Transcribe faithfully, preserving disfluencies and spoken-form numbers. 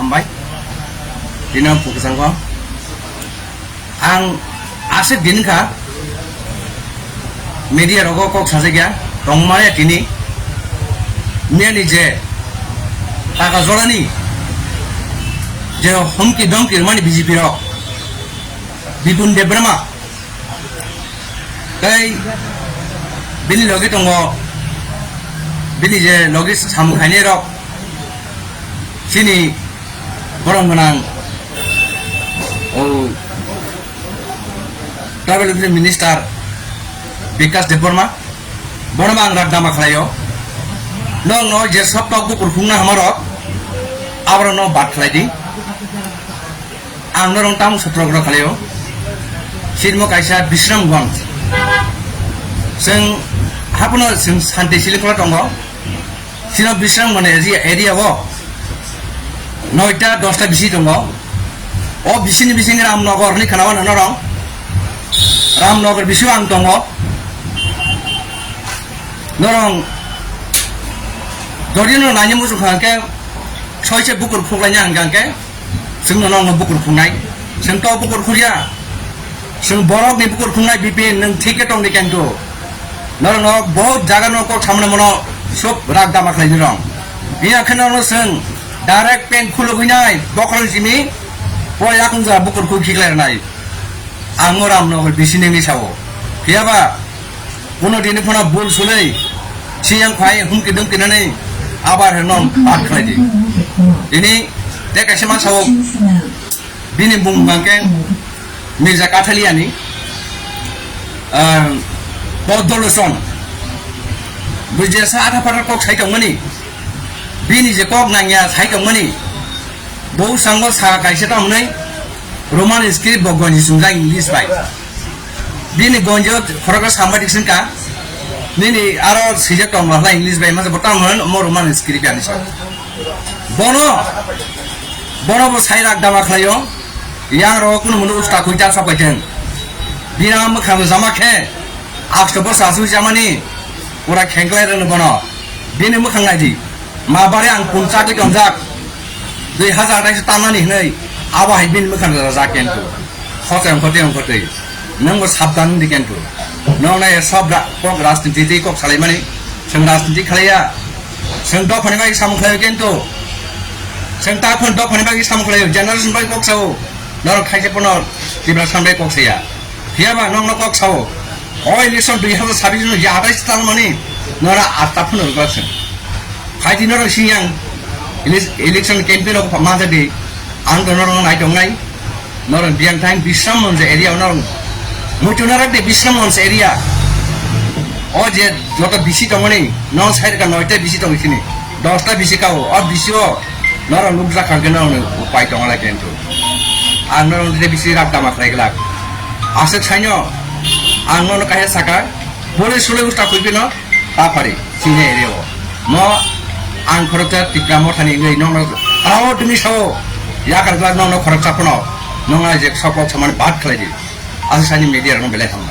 Hambai. Tini ang pukisangko. Ang aswk din kha media rogo kok sajakya tongmaya tini. Miyani je taka jorani je humki domki rwmani B J P rok, Bipun Debbarma, tei bini logi tongo bini je logi samung khainai rok, chini borom gwnang, o, Tribal Welfare Minister Bikash Debbarma, bono ang rak dama khlaio. Nokno je soptok bukur khungna hamarok, aborokno bad khlai di. Ang norok tamo soptok rok khlaio. Sirmo kaisa Bisramganj. Chwng hapono chwng santi silikora tongo. Sino Bisramganj area, area o noita dosta bisi tongo. O bisini bising Ramnagar ni khana wano norong. Ramnagar bisi ang tongo. Norong dori no nanya musu khangke soise bukur khuklanya hangke. Chwng no nokno bukur khungnai. Chwng to bukur khurya. Chwng borok ni bukur khungnai B P N nwng thik khe tong di kento. Norok no bahut jaga no kok samna mono sob rak dama khlai di rong. Iya khe norok no chwng direct peng khulugwi nai bokhorok simi po yakung ja bukur khu khiklai nai. Ang o Ramnagar bisi nengni sao. Phiya ba Kuno dini phano bul sulai, siyang phai humki dumki nani abar he non pat khlai di. Dini te kaisa ma sao bini bung bangke Mirza Kathaliani, ah, Podoloson. Bujesa atha patra kok sai tongmani. Bini je kok nangya sai tongmani. Bo sango sa kaisa tamnai Roman script bo gonji sungjak English bai. Bini gonjo khoroksa sambadi singka. Nini aro sijak tong wala English bai masa botam hon mo Roman script ani sa. Bono, bono bo sai rak dama khlaio. Yang ro kun munu usta kuita sa paiteng. Bina mukha jama khe. Aksto bo sasu jamani. Pura khengklai rano bono. Bini mukhang naidi. Ma bare ang punchak wi tongjak. Dui hazar taisa tamani hinui. Abo hai bini mukhang rajak kento. Khote ongkhote ongkhote. Nang bo sabdan di kento. Nong nai sob ra-, kok rajniti tei kok salaimani. Seng rajniti khalaiya. Seng dophani bai samung khlaio kento. Seng taphon dophani bai samung khlaio. Generation bai kok sao. Norok khaise pono Tiprasa bai kok saya. Phiya ba nokno kok sao. O election dui hazar sabbish no ya atai tal mani nora atta phun ro glaseng. Phaidi nora siyang ele-, election campaign rok ma jadi ang to nora nai tong nai. Nora biang time Bisramganj area nora mutu nora de Bisramganj area. O je joto bisi tongmani non side ka noita bisi tong sini. Dosta bisi kao o bisi o Norok nukjak kha khe norokni upai tongla khe hintu. Ang norokni tei bisi rak dama khlai glak. Aswk saino ang nono kaisa saka, bole sule usta khuipino ta phari chini area o. Mo ang khoroksa Tipra Mothani wngwi nokno rao tini sao yakar glak nokno khoroksa phano nokna je sok kok samani bat khlai di. Aswk saini media rokno belai hamno.